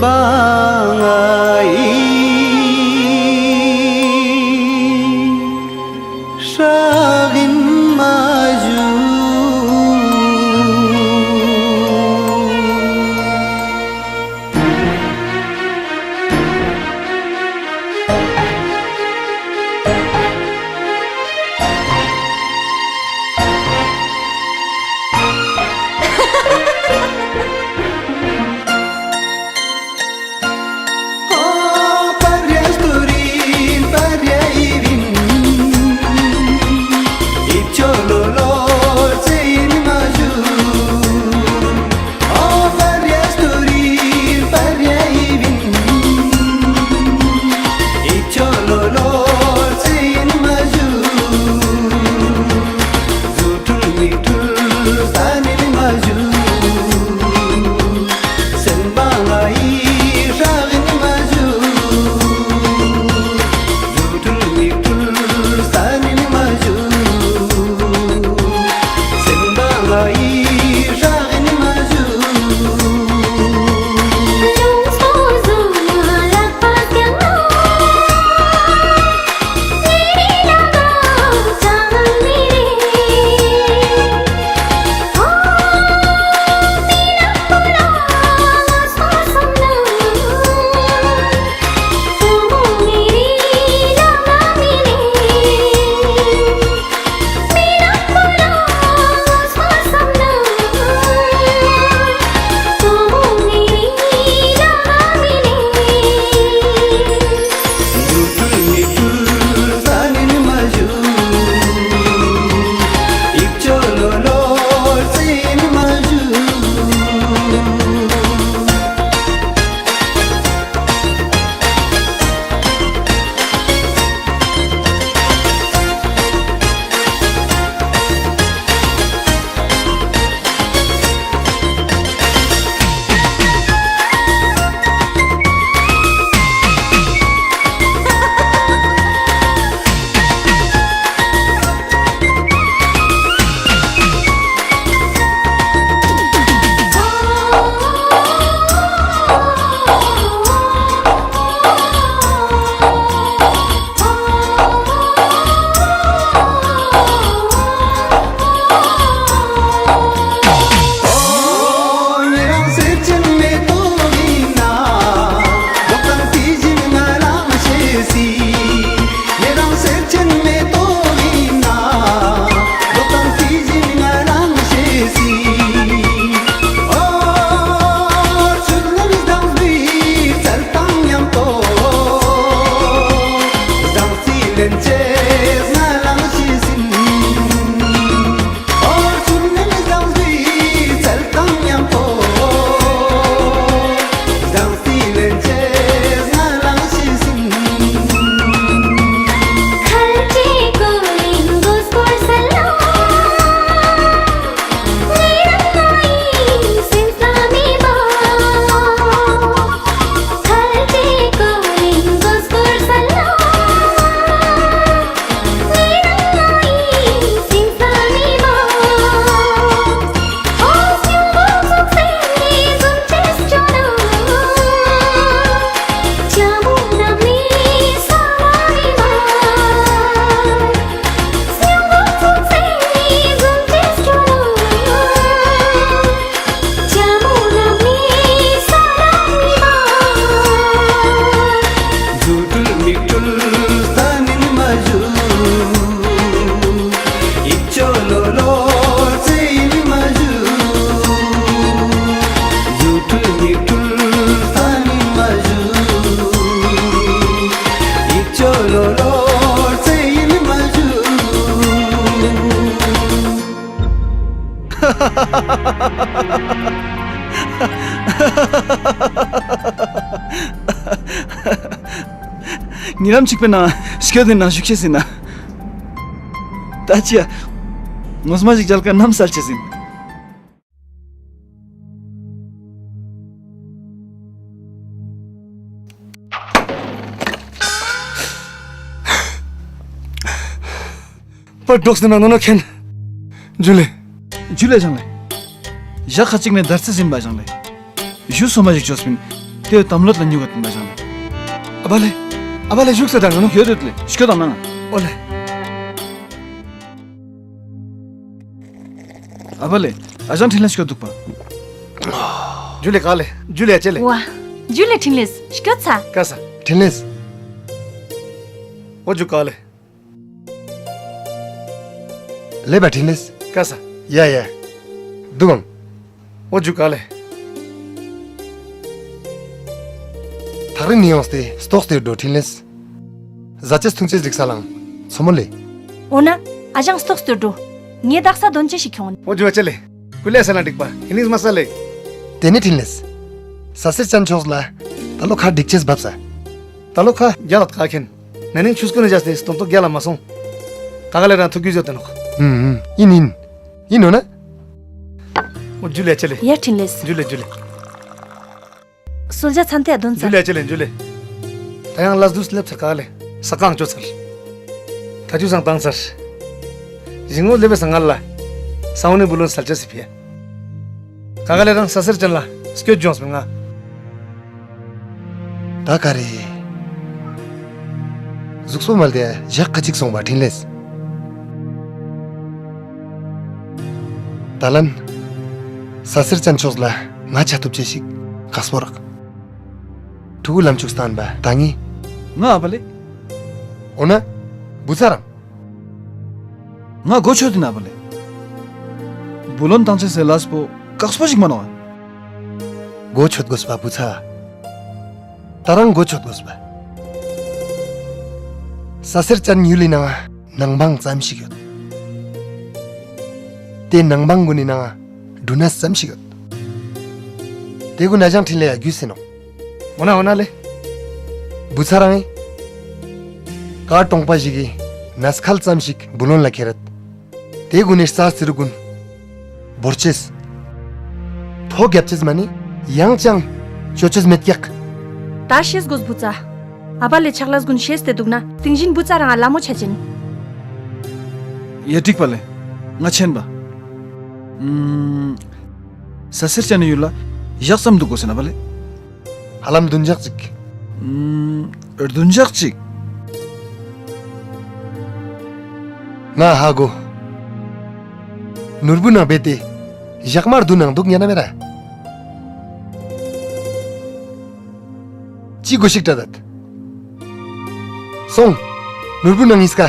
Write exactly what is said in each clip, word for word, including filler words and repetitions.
པ་ང་ཡི་སྲག་ཨིན་མ་ཞུ། ཉེ་རམ་ཅིག་པའི་ནང་སྐྱོད་དེ་ནང་བཞུགས་ཤེས་ཟིན་ན། ད་ཅི་ཡ། ངོ་མ་ཞིག་མཇལ་ཁ་ནམ་སལ་ཆེས་ཟིན། པར་འགྲོགས་ནས་ནང་ནོ་མཁན། ཇུ་ལེ། ཇུ་ལེ་ཞང་ལེ། ཞག་ཁ་ཅིག་ནས་དར་རྩི་ཟིན་པ་ཞང་ལེ། ཞུ་སོ་མ་ཞིག་ཅོས་པིན། ཏེ་དམ་ལོད་ལ་ཉུག་ག་ཏུན་པ་ཞང་ལེ། ཨ་བ་ལེ། ཨ་བ་ལེ་བཞུགས་ས་དང་ནོ། ཡོད་ཡོད་ལེ། ཤི་ཁྱོད་དང་ན་ན། ཨོ་ལེ། ཨ་བ་ལེ། ཨ་ཞང་འཕྲིན་ལས་ཤི་ཁྱོད་འདུག་པ། ཇུ་ལེ་ག་ལེ། ཇུ་ལེ་ཨ་ཅེ་ལེ། ཝ། ཇུ་ལེ་འཕྲིན་ལས་ཤི་ཁྱོད་ཚ། ཀ་ས། འཕྲིན་ལས། ཨོ་ཇུ་ག་ལེ། ལེ་བ་འཕྲིན་ལས། ཀ་ས། ཡ་ཡ། འདུག་ཨང་། ཨོ་ཇུ་ག་ལེ། ཐག་རིང་ནེ་ཡོངས་ཏེ་ལྟོགས་ཏེ་འགྲོ་འཕྲིན་ལས། ཟ་ཅེས་འཐུང་ཅེས་རིག་ས་ལང་མཚོ་མོ་ལེ། འོ་ན་ཨ་ཞང་ལྟོགས་ཏེ་འགྲོ། ངའེ་དག་ས་དོན་ཅེས་ཤིག་ཁྱོང་། ཨོ་ཇུ་ཨ་ཅེ་ལེ། ཀུ་ལེ་ས་ན་འགྲིག་པ་ཨིན་ནིག་མ་ས་ལེ། ཏེ་ནེ་འཕྲིན་ལས། ས་སེར་ཅན་ཕྱོགས་ལ་ད་ལོ་ཁ་འགྲིག་ཅེས་བབས་ས། ད་ལོ་ཁ་རྒྱལ་ལ་ཁ་ཁེན། ན་ནིང་ཆུ་སྐོན་ནེ་བཞག་སྟེ་སྟོན་ཐོག་རྒྱལ་ལ་མ་སོང་། ཀ་ཀ་ལེ་རང་ཐུགས་རྒྱུས་ཡོད་དེ་ནོག། ཨུམ་ཨུམ། ཨིན་ཨིན། ཨིན་ནོ་ན། ཨོ་ཇུ་ལེ་ཨ་ཅེ་ལེ། ཡ་འཕྲིན་ལས། ཇུ་ལེ་ཇུ་ལེ། གསོལ་ཇ་ཚན་ཏེ་ཨ་དོན་ཚར། ཇུ་ལེ་ཨ་ཅེ་ལེ་ཇུ་ལེ། ད་ཡང་ལས་དུས་ལེབས་ཚར་ཀ་ལེ། ས་ཀང་ཅོ་ཚར། ད་ཅུ་སང་བཏང་ཚར། ཞིང་ངོ་ལེབས་པའི་སང་ང་ལ། ས་འོ་ནེ་བུ་ལོན་སལ་ཅེས་སི་ཕི་ཡ། ཀ་ཀ་ལེ་རང་ས་སེར་ཅན་ལ་སྐྱོད་ཇོངས་མི་ང་། ད་ག་རེ། གཟུགས་པོ་མལ་ཏེ་ཞག་ཁ་ཅིག་སོང་བ་འཕྲིན་ལས། ད་ལན། ས་སེར་ཅན་ཕྱོགས་ལ་ང་ཆ་ཐུབ་ཅེས་ཤིག་ཁག་པོ་རག། ཕྲུ་གུ་ལམ་ཅུག་སྟན་པ་ད་ངེ། ང་ཨ་བ་ལེ། འོ་ན། བུ་ཚ་རང་། ང་གོ་ཆོད་དེ་ན་བ་ལེ། བུ་ལོན་བཏང་ཅེས་སི་ལས་པོ་ཁག་པོ་ཞིག་མ་ནོག། གོ་ཆོད་དགོས་པ་བུ་ཚ། ད་རང་གོ་ཆོད་དགོས་པ། ས་སེར་ཅན་ཡུལ་ལི་ནང་ནང་བང་ཙམ་ཞིག་ཡོད། ཏེ་ནང་བང་གུན་ནི་ནང་འབྲུ་སྣ་ཙམ་ཞིག་ཡོད། ཏེ་གུན་ཨ་ཞང་འཕྲིན་ལས་ཡ་རྒྱུས་ཟེར་ནོག། འོ་ན་འོ་ན་ལེ། བུ་ཚ་རང་ངི་ཀ་གྲོང་པ་ཞིག་གི་ནས་ཁལ་ཙམ་ཞིག་བུ་ལོན་ལ་ཁྱེར་རད། ཏེ་གུན་ནི་རྩྭ་རྩི་རུ་གུན་བོར་ཅེས། ཕོ་རྒྱབ་ཅེས་མ་ནེ་ཡང་ཅང་ཅོ་ཅེས་མེད་ཀྱག། ད་ཤེས་དགོས་བུ་ཚ། ཨ་བ་ལེ་ཆག་ལས་གུན་ཤེས་ཏེ་དུག་ན་སྟིང་ཞིན་བུ་ཚ་རང་ང་ལ་མོ་ཆ་ཅེན། ཡ་འགྲིག་པ་ལེ། ང་ཆེན་པ། ཨུམ། ས་སེར་ཅན་ནི་ཡུལ་ལ་ཞག་ཙམ་དུག་གོས་ཟེར་ན་བ་ལེ། ཧ་ལམ་བདུན་ཞག་ཅིག། ཨུམ། བདུན་ཞག་ཅིག། ང་ཧ་གོ། ནོར་བུ་ནང་བེ་ཏེ་ཞག་མ་བདུན་ནང་དུག་ཉན་ན་མེད་ར། ཅི་གོས་ཤིག་དྲ་དད། སོང་། ནོར་བུ་ནང་ཉིས་ཀ་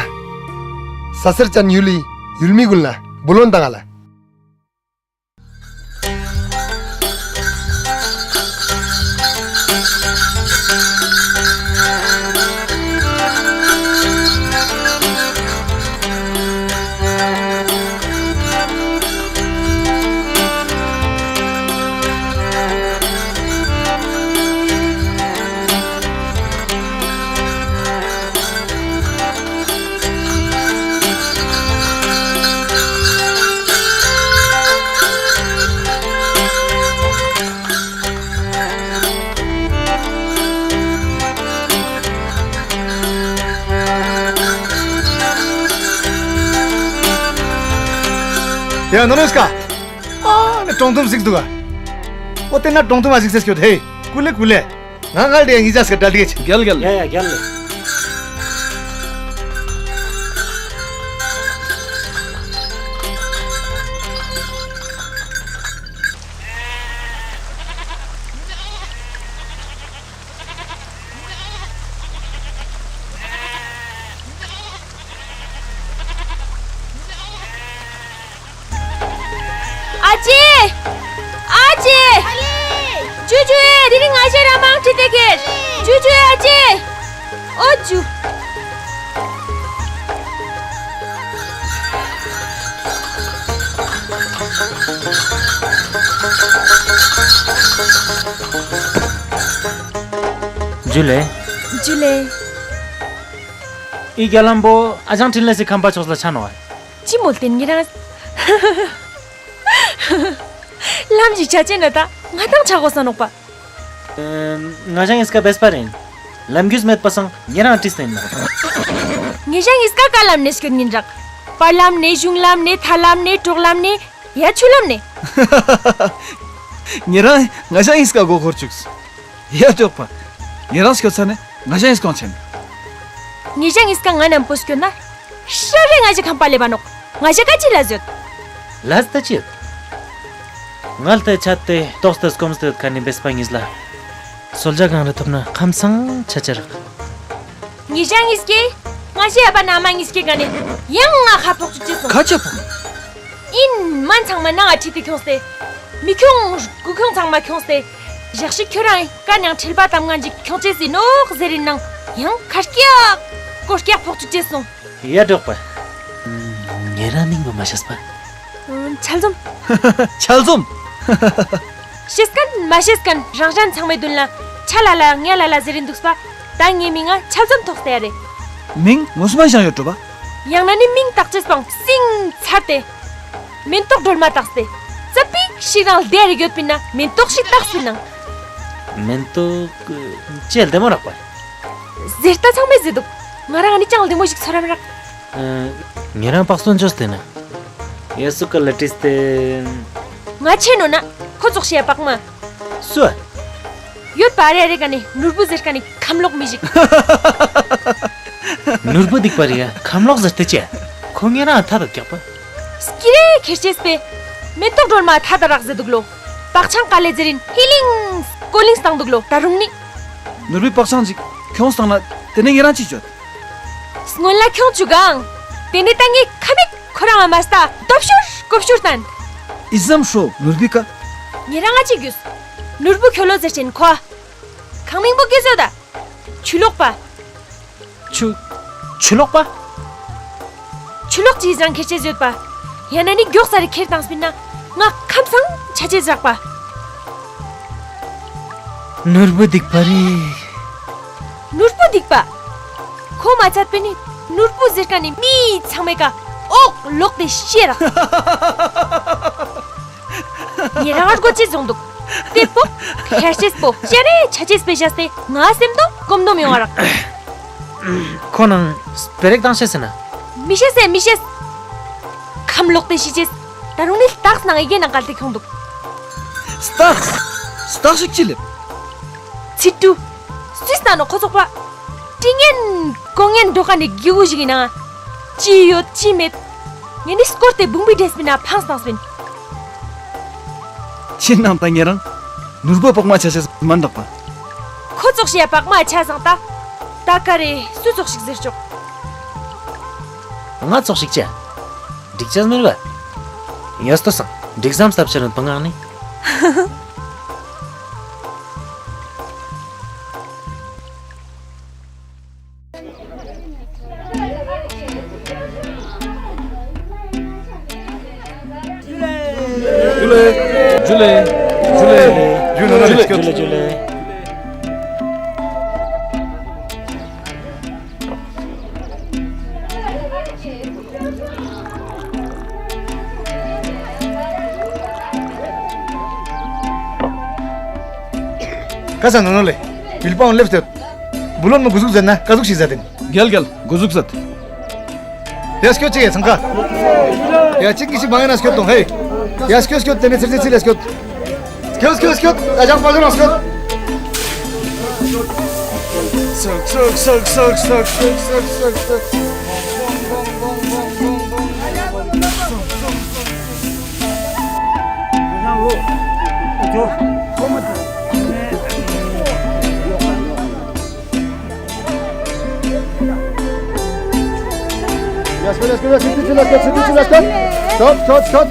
ས་སེར་ཅན་ཡུལ་ལི་ཡུལ་མི་གུན་ལ་བུ་ལོན་བཏང་ང་ལ། ཡ་ནོ་ནོས་ཀ། ཨ་ནི་གྲོང་ཐུམ་ཟིག་དུག་ག། འོ་ཏེ་ན་གྲོང་ཐུམ་ཨ་ཟིག་སེ་སྐྱོད། ཧེ་ཀུ་ལེ་ཀུ་ལེ། ང་ངལ་ཏེ་ཡ་ངི་ཇ་སྐད་དྲ་ལི་ཆེ། གལ་གལ། ཡ་ཡ་གལ་ལེ། ཨ་ཅེ། ཨ་ཅེ། ཨ་ལེ། ཇུ་ཇུ་ཨེ། དེ་རིང་ང་ཞའི་ར་མང་ཁྲིད་དེ་ཁྱེར། ཇུ་ཇུ་ཨེ་ཨ་ཅེ། ཨོ་ཇུ། ཇུ་ལེ། ཇུ་ལེ། འི་གྱ་ལམ་བོ་ཨ་ཞང་འཕྲིན་ལས་སི་ཁང་པ་ཕྱོགས་ལ་ཆ་ནོག་ཨ། ཅི་མོལ་ཏེན་ཉེ་རང་། ལམ་ཞིག་ཆ་ཅེ་ན་ད་ང་དང་ཆ་གོས་ས་ནོག་པ། ཨེ། ང་ཞའི་ཨིས་ཀ་བེས་པ་རེན། ལམ་རྒྱུས་མེད་པ་སང་ཉེ་རང་ཏྲིས་ཏེན་ན། ངེ་ཞའི་ཨིས་ཀ་ཀ་ལམ་ནེ་སྐྱོད་ཉིན་རག། བར་ལམ་ནེ་གཞུང་ལམ་ནེ་ཐ་ལམ་ནེ་གྲོག་ལམ་ནེ་ཡ་ཆུ་ལམ་ནེ། ཉེ་རང་ང་ཞའི་ཨིས་ཀ་གོ་ཁོར་ཅུགས། ཡ་ཏོག་པ། ཉེ་རང་སྐྱོད་ས་ནེ་ང་ཞ་ཨིན་སྐོང་ཆེན། ཉེ་ཞ་ཨིན་སྐ་ང་ནམ་པོ་སྐྱོད་ན། ཤ་རེ་ང་ཞ་ཁམ་པ་ལེབ་བ་ནོག། ང་ཞ་ཀ་ཅི་ལ་ཟོད། ལས་ད་ཅི་ཡོད། ངལ་ཏེ་ཆད་དེ་ཏོགས་ཏེ་སྐོམས་ཏེ་ཡོད་ཁན་ནི་བེས་པ་ཉིས་ལ། གསོལ་ཇ་གང་རེ་ཐོབ་ན་ཁམས་སང་ཆ་ཆ་རག། ཉེ་ཞ་ཉིས་ཀེ། ང་ཞའི་ཨ་པ་ན་མ་ཉིས་ཀེ་ག་ནེ་ཡང་ང་ཁ་ཕོག་ཅུག་ཅེས་སོང་། ཁ་ཆེ་ཕོག། ཨིན་མན་ཚང་མ་ནང་ང་ཁྲིད་དེ་ཁྱོངས་ཏེ། མི་ཁྱོང་སྐུ་ཁྱོང་ཚང་མ་ཁྱོངས་ཏེ། ཞག་ཞིག་ཁྱོད་རང་ཀ་ནང་ཁྲིལ་པ་དམ་ངན་ཅིག་ཁྱོང་ཅེས་ཨིན་ནོག་ཟེར་རིན་ནང་ཡང་ཁ་སྐྱག་སྐོར་སྐྱག་ཕོག་ཅུག་ཅེས་སོང་། ཡ་ཏོག་པ། ཉེ་རང་མིང་པོ་མ་ཤེས་པ། ཆལ་འཛོམས། ཆལ་འཛོམས། ཤེས་ཁན་མ་ཤེས་ཁན་རང་ཞན་ཚང་མའི་དུན་ལ་ཆ་ལ་ལ་ཉ་ལ་ལ་ཟེར་རིན་དུགས་པ། ད་ངའི་མིང་ང་ཆལ་འཛོམས་ཐོགས་ཏེ་ཡ་རེ། མིང་ངོ་སུ་མ་ཞང་ཡོད་འགྲོ་བ། ཡང་ན་ནི་མིང་བཏགས་ཅེས་པང་སིང་ཚར་ཏེ། མེན་ཏོག་སྒྲོལ་མ་བཏགས་ཏེ། ཙ་པིག་ཤིག་རང་ལྡེ་རེ་ཡོད་པིན་ན་མེན་ཏོག་ཤིག་བཏགས་པིན་ན། མེན་ཏོག་ཅི་ལྡེ་མོ་རག་པ། ཟེར་ཏ་ཚང་མས་ཟེར་དུག། ང་རང་ནི་ཅང་ལྡེ་མོ་ཞིག་ཚོར་རམ་རག། ཨ། ཉེ་རང་པག་སོན་ཅོས་ཏེ་ན། ཡ་སུ་ཀ་ལ་ཏྲིས་ཏེ། ང་ཆེ་ནོ་ན་ཁོ་ཙོགས་ཤེས་ཡ་པག་མ། སུ། ཡོད་པ་རེ་རེ་ག་ནེ་ནོར་བུ་ཟེར་ཁན་ནི་ཁམ་ལོག་མི་ཞིག། ནོར་བུ་སྡིག་པ་རེ་ཡ་ཁམ་ལོག་ཟེར་ཏེ་ཅི། ཁོ་ཉེ་རང་ཐད་ད་རྒྱག་པ། སྐྱི་རེ་ཁྱེར་ཅེས་པེ། མེན་ཏོག་སྒྲོལ་མ་ཐད་ད་རག་ཟེར་དུག་ལོ། པག་ཆང་ཀ་ལེ་ཟེར་རིན་ཧི་ལིང་ཀོ་ལིང་སྟང་དུག་ལོ་ད་རུང་ནི། ནོར་བུའི་པག་ཆང་ཅིག་ཁྱོངས་སྟང་ན་ཏེ་ནེ་ཉེ་རང་ཅི་ཅོད། སྔོན་ལ་ཁྱོང་ཅུག་གང་། ཏེ་ནེ་ད་ངའི་ཁ་མིག་ཁོ་རང་ང་མ་ལྟ་སྟོབས་ཤུར་ཀོབ་ཤུར་སྟན། ཨི་ཙམ་ཧྲོ་ནོར་བུའི་ཀ། ཉེ་རང་ང་ཅི་གྱུས། ནོར་བུ་ཁྱོ་ལོ་ཟེར་ཅེན་ཁོ། ཁང་མིང་པོ་ཀེ་ཟོ་ད། ཆུ་ལོག་པ། ཆུ། ཆུ་ལོག་པ། ཆུ་ལོག་ཅི་ཟང་ཁྱེར་ཅེས་ཡོད་པ། ཡང་ན་ནི་མགྱོགས་ས་རེ་ཁྱེར་ཏངས་པིན་ན་ང་ཁམས་སང་ཆ་ཅེས་རག་པ། ནོར་བུ་སྡིག་པ་རེ། ནོར་བུ་སྡིག་པ། ཁོ་མ་ཚད་པེ་ནི་ནོར་བུ་ཟེར་ཁན་ནི་མི་ཚང་མའི་ཀ་ཨོག་ལོག་ཏེ་ཤེས་རག། ཉེ་རང་ང་སྒོ་ཅི་ཟོང་དུག། ཏེ་པོ། ཁྱེར་ཅེས་པོ་ཅི་རེ་ཆ་ཅེས་པེ་ཞག་སྟེ་ང་སེམས་དོ་སྐོམ་དོ་མི་ཡོང་བ་རག། ཁོ་ནང་སྤེ་རེག་ཏང་ཤེས་ཟེར་ན། མི་ཤེས་སེ་མི་ཤེས། ཁམ་ལོག་ཏེ་ཤི་ཅེས། ད་རུང་ནི་སྟགས་ནང་ཨི་གེ་ནང་ཀལ་ཏེ་ཁྱོང་དུག། སྟགས། སྟགས་ཤིག་ཅི་ལེབ། ཚིག་ཏུ། སུས་ན་ནོ་ཁོ་ཚོགས་པ། ཏི་ངན་ཀོ་ངན་འགྲོ་ཁན་ནི་གི་གུ་ཞིག་ཨིན་ན། ཅི་ཡོད་ཅི་མེད། ངེ་ནི་སྐོར་ཏེ་བུང་བུའི་འདྲེས་པིན་ན་ཕངས་ཏངས་པིན། ཅི་ནང་ད་ཉེ་རང་། ནོར་བུ་པག་མ་ཆ་ཆ་མན་དག་པ། ཁོ་ཙོགས་ཤིག་ཡ་པག་མ་ཆ་སང་ད། ད་ཀ་རེ་སུ་ཙོགས་ཤིག་ཟེར་ཅོག། ང་ཙོགས་ཤིག་ཅི། འགྲིག་ཅེས་མེད་པ། ཡོད་ཏོ་སང་འགྲིག་ཙམ་སྟབས་ཆེ་རུ་བང་ངང་ནི། ཇུ་ལེ། ཇུ་ལེ། ཇུ་ལེ། ཇུ་ལེ། ཇུ་ལེ། ཀ་ས་ནོ་ནོ་ལེ། བིལ་པའང་ལེབས་ཏེ། བུ་ལོན་མོ་གུ་ཟུག་ཟེར་ན་ཀ་ཟུག་ཤིག་ཟེར་ཏེ། རྒྱལ་རྒྱལ་གུ་ཟུག་ཟེར། ཡ་སྐྱོད་ཅིག་ཡ་ཚང་ཀ། ཡ་ཅིག་གི་ཤི་བང་ཡ་ན་སྐྱོད་དང་ཧེ། ཡ་སྐྱོད་སྐྱོད་ཏེ་ནེ་ཚིར་ཚིར་ཚིར་ལ་སྐྱོད། སྐྱོད་སྐྱོད་སྐྱོད་ཨ་ཅག་པ་ལོ་ན་སྐྱོད། ཡ་སྐྱོད་ཡ་སྐྱོད་ཡ་སྐྱོད་ཡ་སྐྱོད་ཡ་སྐྱོད། སྟོབ་སྟོབ་སྟོབ།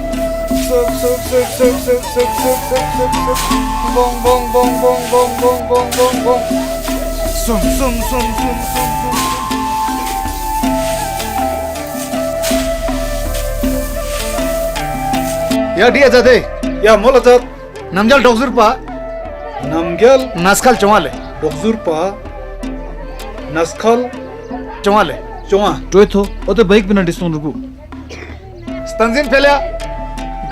སུམ་སུམ་སུམ་སུམ། ཡ་དེ་ཡ་ཛ་དེ། ཡ་མོལ་ལ་ཛ། རྣམ་རྒྱལ་གྲོག་ཟུར་པ། རྣམ་རྒྱལ། གནས་ཁལ་བཅོ་ལྔ་ལེ། གྲོག་ཟུར་པ། གནས་ཁལ། བཅོ་ལྔ་ལེ། བཅོ་ལྔ། ཀྲོའི་ཐོ་ཨོ་ཏེ་བ་ཡིག་པི་ན་འདི་སྟོང་རུ་གུ། བསྟན་འཛིན་འཕེལ་ཡ།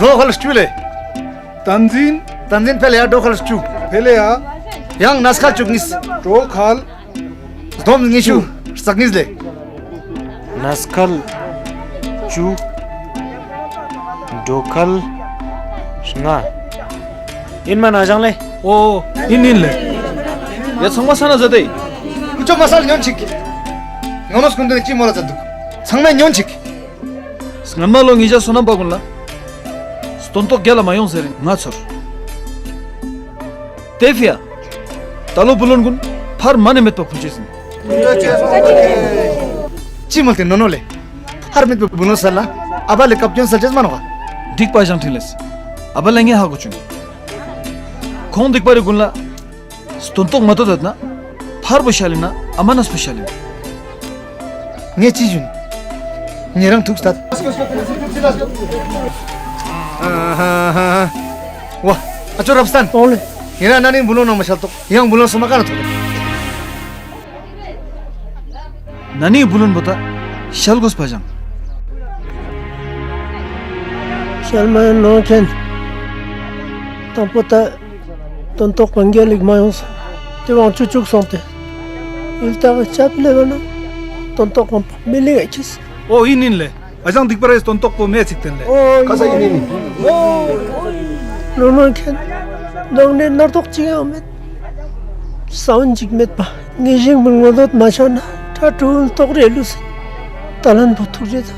གྲོ་ཁལ་བཅུ་ལེ། བསྟན་འཛིན། བསྟན་འཛིན་འཕེལ་ཡ་གྲོ་ཁལ་བཅུ། འཕེལ་ཡ། ཡང་གནས་ཁལ་བཅུ་གཉིས། གྲོ་ཁལ། བསྡོམས་ཉི་ཤུ་རྩ་གཉིས་ལེ། གནས་ཁལ་བཅུ། གྲོ་ཁལ་ལྔ། ཨིན་མ་ན་ཞང་ལེ། ཨོ། ཨིན་ཨིན་ལེ། ཡ་ཚང་མ་ས་ན་ཟ་དེ། ཀུ་ཅོ་མ་སལ་ཉོན་ཅིག། ནོ་ནོ་སྐུན་དུ་ཅི་མོལ་ལ་ཟ་འདུག། ཚང་མས་ཉོན་ཅིག། སྔན་མ་ལོ་ཉིས་བརྒྱ་སོ་ནམ་པ་ཀུན་ལ་སྟོན་ཐོག་རྒྱལ་ལ་མ་ཡོང་ཟེར་ང་ཚོར། དེ་ཕི་ཡ། ད་ལོ་བུ་ལོན་ཀུན་ཕར་མ་ནེ་མེད་པ་ཕུལ་ཅེས་ཨིན། ཅི་མོལ་ཏེ་ནོ་ནོ་ལེ། ཕར་མེད་པའི་བུ་ལོན་སལ་ལ་ཨ་བ་ལེ་སྐབས་སྐྱོན་སལ་ཅེས་མ་ནོག་ག། འགྲིག་པ་ཞང་ཕྲིན་ལས། ཨ་བ་ལེ་ངས་ཧ་གོ་བྱུང་། ཁོང་སྡིག་པ་རི་ཀུན་ལ་སྟོན་ཐོག་མ་ཏོ་དད་ན་ཕར་བུ་ཤལ་ལིན་ན་ཨ་མ་ནས་བུ་ཤལ་ལིན། ངས་ཅི་ཞུན། ཉེ་རང་ཐུགས་ལྟ། ཝ། ཨ་ཅོ་རབ་སྟན། ཨོ་ལེ། ཉེ་རང་ན་ནིང་བུ་ལོན་ནང་མ་ཤལ་ཏོག་ཡང་བུ་ལོན་སོ་མ་ཀ་ན་ཐོག་ལེ། ན་ནིང་བུ་ལོན་བོ་ད་ཤལ་གོས་པ་ཞང་། ཤལ་མ་ཡོང་ནོ་ཁན། དང་པོ་ད་སྟོན་ཐོག་པ་རྒྱལ་ལ་མ་ཡོང་ས། དེ་བང་ཆུ་ཅུག་སོང་སྟེ། ཡུལ་ལྟ་ག་ཅབ་ལེ་བ་ན་སྟོན་ཐོག་པ་མི་ལེ་ག་ཁྱིས། ཨོ་ཨིན་ཨིན་ལེ། ཨ་ཞང་སྡིག་པ་རི་སྟོན་ཐོག་པོ་མེ་ཚིག་ཏེན་ལེ། ཨོ་ཨིན་ཨིན། ནོ་ནོ་ཁན། ནང་ནེ་ནར་ཐོག་ཅིག་ཡང་མེད། ས་བོན་ཅིག་མེད་པ། ངེ་ཞིང་བུ་ངོ་དོད་མ་ཆ་ན་ཁྲ་ཁྲུ་ཐོག་རེ་ལུས། ད་ལན་བོ་ཐུག་རེ་ད།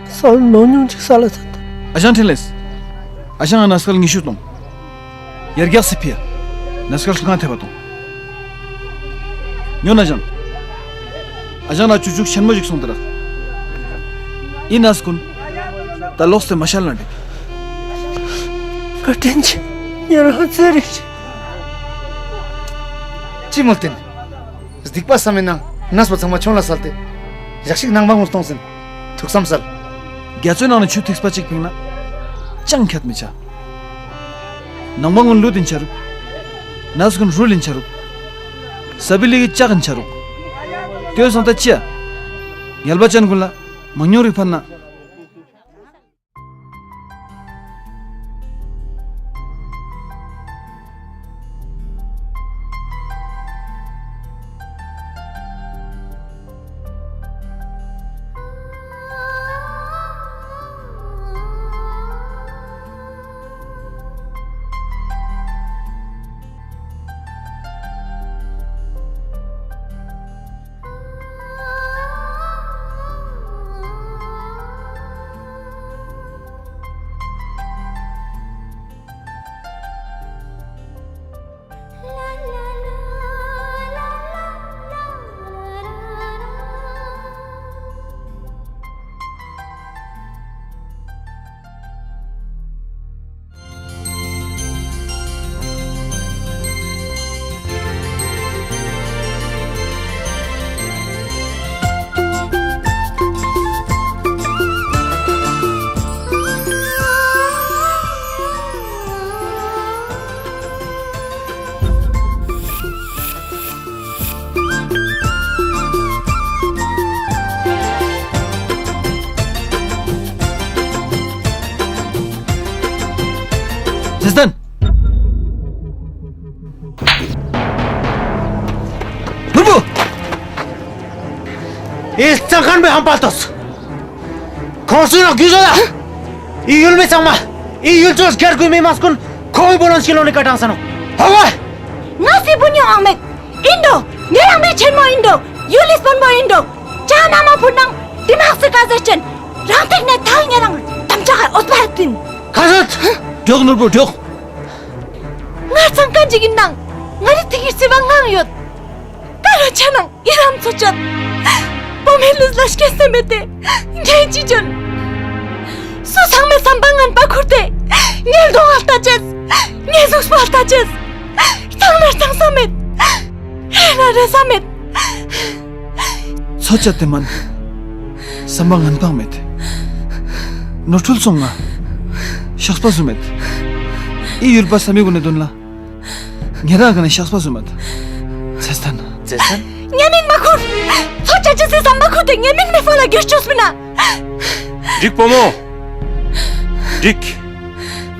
ས་བོན་མང་ཉུང་ཅིག་ས་ལ་ཚད། ཨ་ཞང་ཕྲིན་ལས། ཨ་ཞང་ང་ན་སྐལ་ཉི་ཤུ་ཏོང་། ཡར་རྒྱག་སི་ཕི་ཡ། ན་སྐལ་ལྔ་ཐེབས་པ་ཏོང་། ཉོན་ཨ་ཞང་། ཨ་ཞང་ལ་ཅུ་ཅུག་ཆེན་མོ་ཞིག་སོང་ཏེ་རག། ཨིན་ན་སྐུན། ད་ལོགས་ཏེ་མ་ཤལ་ན་འགྲིག། བཀའ་དྲིན་ཆེ། ཉེ་རང་ཚེ་རིང་ཞིག། ཅི་མོལ་ཏེན། སྡིག་པ་བསམ་མེད་ན་ནས་པ་ཚང་མ་ཆོན་ལ་སལ་ཏེ། ཞག་ཞིག་ནང་མ་ངུ་སྟོང་ཟིན། ཐུགས་བསམ་སལ། རྒྱ་མཚོའི་ནང་ནེ་ཆུ་ཐིགས་པ་ཅིག་ཕིང་ན་ཅང་ཁྱད་མི་ཆ། ནང་མ་ངུན་ལུད་ཨིན་ཆ་རུག། ནས་ཀུན་རུལ་ཨིན་ཆ་རུག། ས་བི་ལི་གི་ལྕགས་ཨིན་ཆ་རུག། ཏེ་སང་ད་ཅི་ཡ། ངལ་བ་ཅན་ཀུན་ལ་མང་ཉུང་རིག་ཕན་ན། ཅེ་སྟན། ནོར་བུ། ཨེ་ཙང་ཁན་པའི་ཧམ་པ་ཏོས། ཁོང་སུ་ཡང་རྒྱུ་ཟོ་ལ། ཨི་ཡུལ་མི་ཚང་མ། ཨི་ཡུལ་ཅོས་གར་གུ་མི་མ་སྐུན། ཁོང་ངི་བུ་ལོན་ཤི་ལོ་ནི་ཀ་ཏང་ས་ནོ། ཧ་བ། ང་སི་བུ་ཉོ་ཨང་མེད། ཨིན་དོ། ཉེ་རང་མི་ཆེན་མོ་ཨིན་དོ། ཡུལ་ལི་དཔོན་པོ་ཨིན་དོ། ཅ་ན་མ་ཕུ་ནང་། དེ་མ་སི་ཀ་ཟེར་ཅན། རང་ཐིག་ནེ་ཐལ་ཉེ་རང་། དམ་ཅག་ག་འོད་པ་ཧེ་ཏིན། ཁ་ཟད། མགྱོགས་ནོར་བུ་མགྱོགས། ང་ཚང་ཀ་ཅིག་ཨིན་ནང་། ང་རི་ཐིག་གི་སི་བ་ངང་ཡོད། ཀ་ར་ཆ་ནང་ཨི་རམ་ཚོ་ཅན། བོ་མེ་ལུས་ལ་སྐྱེ་སེ་མེད་དེ། ངས་ཅི་ཅོན། སུ་ཚང་མས་བསམ་པ་ངན་པ་ཁུར་ཏེ། ངའི་གདོང་ང་ལྟ་ཅེས། ངའི་གཟུགས་པོ་ལྟ་ཅེས། ཚང་མས་ཚང་ས་མེད། རེ་ན་རེ་ས་མེད། ཚོ་ཅད་དེ་མན། བསམ་པ་ངན་པ་མེད། ནོར་འཁྲུལ་སོང་ང་། ཤགས་པ་སུ་མེད། ཨི་ཡུལ་པ་ས་མི་གུན་ནི་དོན་ལ། ཉེ་རང་ག་ནེ་ཤགས་པ་སུ་མེད། ཚེ་སྟན། ཚེ་སྟན། ཉེ་མིང་མ་ཁུར། ཚོ་ཅད་ཅི་སི་བསམ་པ་ཁུར་ཏེ་ཉེ་མིང་མེ་ཕོ་ལ་གྱུར་ཅོས་མིན་ན། འགྲིག་བུ་མོ། འགྲིག།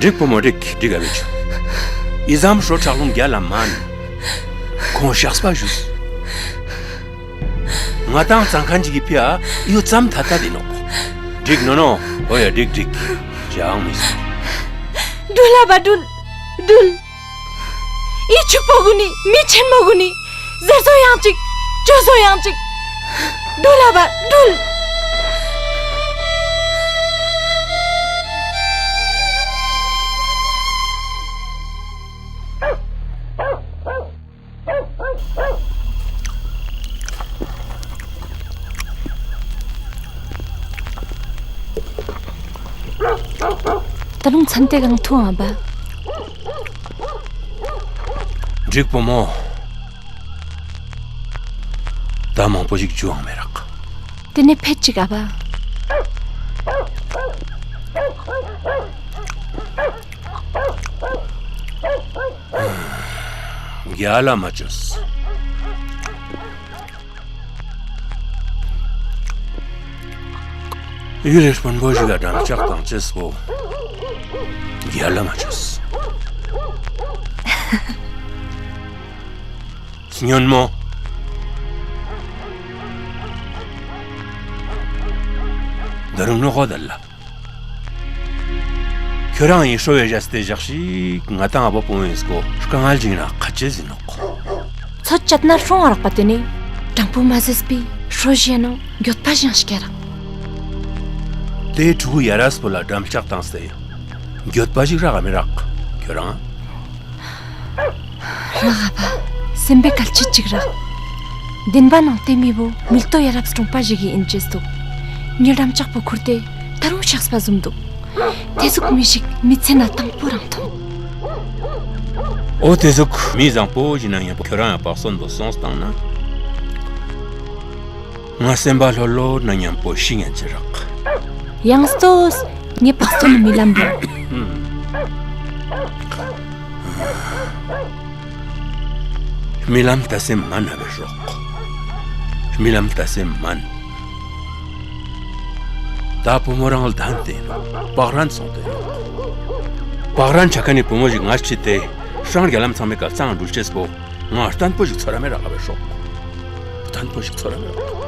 འགྲིག་བུ་མོ་འགྲིག། འགྲིག་ག་བེ་ཆུ། ཨི་ཙམ་ཧྲོ་ཁྲག་རླུང་རྒྱ་ལ་མན། ཁོང་ཤགས་པ་ཞུས། ང་དང་ཙང་ཁན་ཅིག་གི་ཕི་ཡ་ཡུ་ཙམ་ཐ་ཐ་དེ་ནོག། འགྲིག་ནོ་ནོ། ཨོ་ཡ་འགྲིག་འགྲིག། ཅང་མི་སྲིད། འགྲུལ་ལ་བ་འགྲུལ། འགྲུལ། ཨི་ཕྱུག་པོ་གུན་ནི་མི་ཆེན་མོ་གུན་ནི་ ཟེར་སོ་ཡང་ཅིག་ཅོ་སོ་ཡང་ཅིག་འགྲུལ་ལ་བ་འགྲུལ། ད་རུང་ཚན་ཏེ་གང་ཐུང་ཨ་བ། འགྲིག་བུ་མོ། ད་མང་པོ་ཞིག་ཇུའང་མེད་རག། ཏེ་ནེ་ཕེད་ཅིག་ཨ་བ། རྒྱལ་ལ་མ་ཅོས། ཡུལ་ལི་དཔོན་པོ་ཞིག་ག་འགྲམ་ལྕག་ཏང་ཅེས་པོ་རྒྱལ་ལ་མ་ཅོས། སྨྱོན་མོ། ད་རུང་ནོ་ཁོ་དལ་ལ། ཁྱོ་རང་ངི་ཧྲོ་བའེ་ཞ་སྟེ་ཞག་ཞིག་ང་དང་ཨ་བ་བུ་མོའི་སྐོར་དཀའ་ངལ་ཞིག་ན་ཁ་ཆེ་ཟིན་ནོག། ཚོད་ཅད་ན་ཧྲོང་ཨ་རག་པ་ཏེ་ནེ་དྲང་པོ་མ་ཟེརས་པའི་ཧྲོ་ཞིག་ནང་འགྱོད་པ་ཞིག་སྐྱེ་རག། ཏེ་ཕྲུ་གུ་ཡ་རས་པོ་ལ་འགྲམ་ལྕག་ཏང་སྟེ་འགྱོད་པ་ཞིག་རག་ག་མི་རག་ཁྱོ་རང་། རག་ག་བ། སེམས་པའི་གལ་ཆེ་ཅིག་རག། བདེན་པ་ནང་ཏེ་མི་བོ་མིལ་ཏོ་ཡ་རབས་གྲོང་པ་ཞིག་གི་ཨིན་ཅེས་འདུག། ངའེ་འགྲམ་ལྕག་པོ་ཁུར་ཏེ་ད་རུང་ཤགས་པ་ཟུམ་འདུག། ཏེ་ཟུག་མི་ཞིག་མི་ཚེ་ན་དང་པོ་རང་ཐོང་། འོ་ཏེ་ཟུག་མི་ཟང་པོ་ཞིག་ན་ཉམ་པོ་ཁྱོ་རང་ཡང་བག་སྟོན་པོ་སོང་སྟང་ན། ང་སེམས་པ་ལྷོད་ལྷོད་ན་ཉམ་པོ་ཤི་ཉན་ཅེ་རག། ཡང་སྟོས། ངའེ་བག་སྟོན་རྨི་ལམ་རེད། རྨི་ལམ་ཏ་སེ་མན་ན་བའེ་ཧྲོག། རྨི་ལམ་ཏ་སེ་མན། ད་བུ་མོ་རང་ལྡན་ཏེ་ནོག། བག་རན་སོང་སྟེ་ནོག། བག་རན་ཆ་ཁན་ནི་བུ་མོ་ཞིག་ང་ཤི་སྟེ་ཧྲང་རྒྱ་ལམ་ཚང་མའེ་ཀ་ལ་ཙང་འགྲུལ་ཅེས་པོ་ང་ལྟན་པོ་ཞིག་ཚོར་ར་མེད་རག་བའེ་ཧྲོག། ལྟན་པོ་ཞིག་ཚོར་ར་མེད་རག།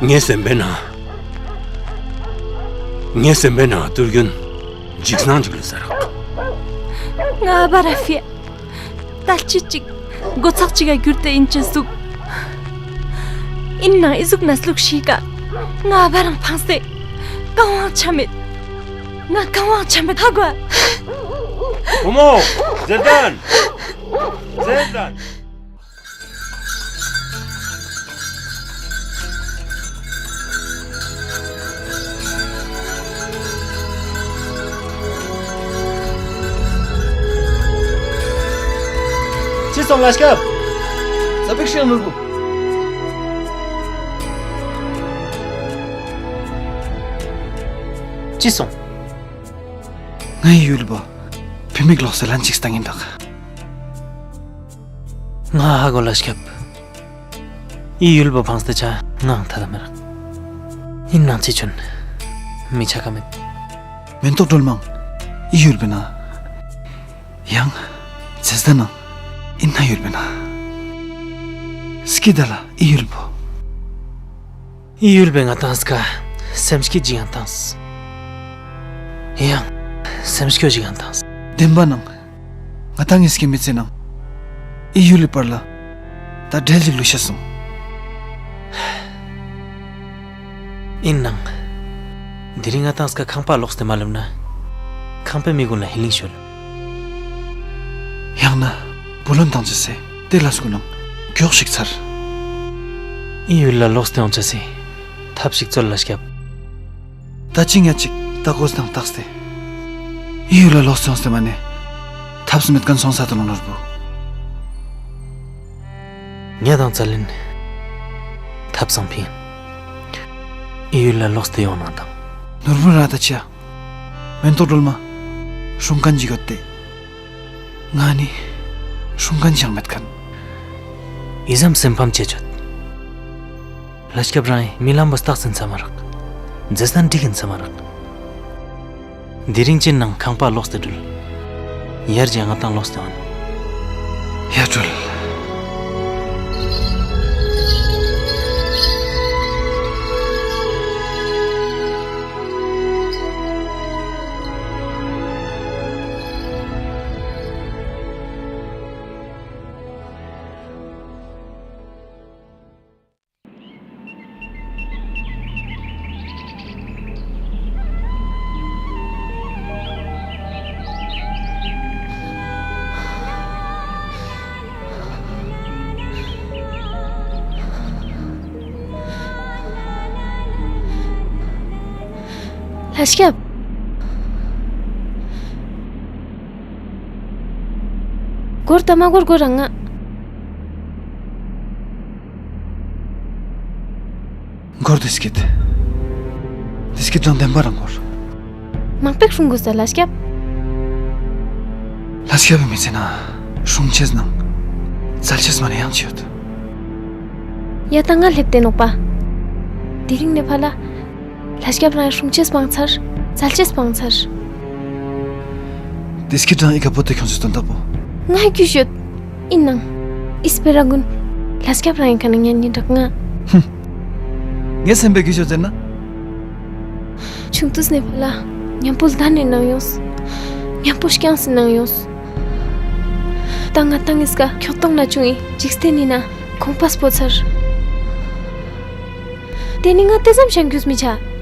ངའེ་སེམས་པའེ་ནང་ངའེ་སེམས་པའེ་ནང་ཏུར་གྱུན་ཇིགས་སྣང་ཅིག་ལུས་ས་རག། ང་ཨ་བ་ར་ཕིའ། ཏལ་ཅི་ཅིག་སྒོ་ཚག་ཅིག་ག་གྱུར་ཏེ་ཨིན་ཅེས་འདུག། ཨིན་ནའང་འི་ཟུག་ནས་ལུགས་ཤིག་ག་ང་ཨ་བ་རང་ཕངས་ཏེ་གང་བའང་ཆ་མེད། ང་གང་བའང་ཆ་མེད་ཧ་གོ། བུ་མོ། ཟེར་དན། ཟེར་དན། ཅི་སོང་ལ་སྐྱབས། ཙ་པིག་ཤིག་ནོར་བུ། ཅི་སོང་། ངའེ་ཡུལ་བོ་ཕི་མིག་ལོག་སེ་ལན་ཅིག་སྟང་ཨིན་དག། ང་ཧ་གོ་ལ་སྐྱབས། འི་ཡུལ་བོ་ཕངས་ཏེ་ཆ་ངའང་ཐད་ད་མི་རག། ཨིན་ནའང་ཅི་ཅོན། མི་ཆ་ཀ་མེད། མེན་ཏོག་སྒྲོལ་མ། འི་ཡུལ་བོའེ་ནང་ཡང་ཟེར་ད་ནང་ཨིན་ན་ཡུལ་བོའེ་ནང་སྐྱིད་ད་ལ་འི་ཡུལ་བོ། འི་ཡུལ་བོའེ་ང་དང་སྐྱིད་སེམས་སྐྱིད་ཞིག་ཡང་ཏངས། ཡང་སེམས་སྐྱོ་ཞིག་ཡང་ཏངས། བདེན་པ་ནང་ང་དང་ངི་སྐྱེ་མི་ཚེ་ནང་འི་ཡུལ་ལི་བར་ལ་ད་བྲེལ་ཞིག་ལུས་ཤེས་སོང་། ཨིན་ནའང་དི་རིང་ང་དང་སྐྱིད་ཁང་པ་ལོགས་ཏེ་མ་ལེབ་ན་ཁང་པའེ་མི་གུན་ལ་ཧི་ལིང་ཤོལ། ཡང་ན་བུ་ལོན་ཏང་ཅེས་སི་ཏེ་ལས་གུན་ནང་གྱོགས་ཤིག་ཚར། འི་ཡུལ་ལ་ལོགས་ཏེ་ཡོང་ཅེས་སི་ཐབས་ཤིག་ཙོལ་ལ་སྐྱབས། ད་ཅི་ཉ་ཅིག་ད་གོས་དང་ཏགས་ཏེ་འི་ཡུལ་ལ་ལོགས་ཏེ་ཡོངས་ཏེ་མ་ནེ་ཐབས་མེད་ཁན་སོང་ས་ཏེ་ནོ་ནོར་བུ། ཉ་དང་ཙལ་ལིན་ཐབས་སང་ཕིན། འི་ཡུལ་ལ་ལོགས་ཏེ་ཡོང་ནང་དང་། ནོར་བུ་ར་ད་ཅི་ཡ། མེན་ཏོག་སྒྲོལ་མ། སྲུང་ཁན་ཞིག་ཡོད་དེ། ང་ནི་སྲུང་ཁན་ཞིག་མེད་ཁན། འི་ཙམ་སེམས་ཕམ་ཅི་ཅོད། ལ་སྐྱབས་རང་ངི་རྨི་ལམ་བོ་སྟགས་ཨིན་ས་མ་རག། ཟེར་སྟན་འགྲིག་ཨིན་ས་མ་རག། དི་རིང་ཅིན་ནང་ཁང་པ་ལོགས་ཏེ་གྲུལ། ཡར་རྗེས་ང་དང་ལོགས་ཏེ་ཡོང་། ཡ་གྲུལ། ལྷ་སྐྱབས། གོར་ཏ་མ་གོར་གོ་རང་ང་། གོར་བདེ་སྐྱིད། བདེ་སྐྱིད་དང་ལྡན་པ་རང་གོར། མང་པོ་སྲུང་དགོས་ས་ལྷ་སྐྱབས། ལྷ་སྐྱབས་མི་ཚེ་ན་སྲུང་ཅེས་ནང་བཙལ་ཅེས་མ་ནེ་ཡང་ཅི་ཡོད། ཡ་ད་ང་སླེབས་ཏེ་ནོག་པ། དེ་རིང་ནེ་ཕར་ལ། ལྷ་སྐྱབས་རང་སྲུང་ཅེས་སྤང་ཚར། བཙལ་ཅེས་སྤང་ཚར། བདེ་སྐྱིད་རང་ཨི་ཀ་པོ་ཏེ་ཁྱོང་ཅེས་དོན་དག་པོ། ང་རྒྱུས་ཡོད། ཨིན་ནའང་། ཨི་སྤེ་ར་གུན། ལྷ་སྐྱབས་རང་ཨི་ཀ་ནེ་ཉན་ནི་འདྲག་ང་། ངའི་སེམས་པའི་རྒྱུས་ཡོད་ཟེར་ན། ཆུང་དུས་ནེ་ཕར་ལ། ཉམ་པོ་ལྡན་ནེ་ནང་ཡོངས། ཉམ་པོ་རྐྱང་སེ་ནང་ཡོངས། ད་ང་ཏང་ངིས་ཀ་ཁྱོད་ཏང་ན་ཆུང་ངི་འཇིག་རྟེན་ནི་ན་ཁོང་པ་སྤོ་ཚར། ཏེ་ནེ་ང་ཏེ་ཙམ་ཞན་རྒྱུས་མི་ཆ།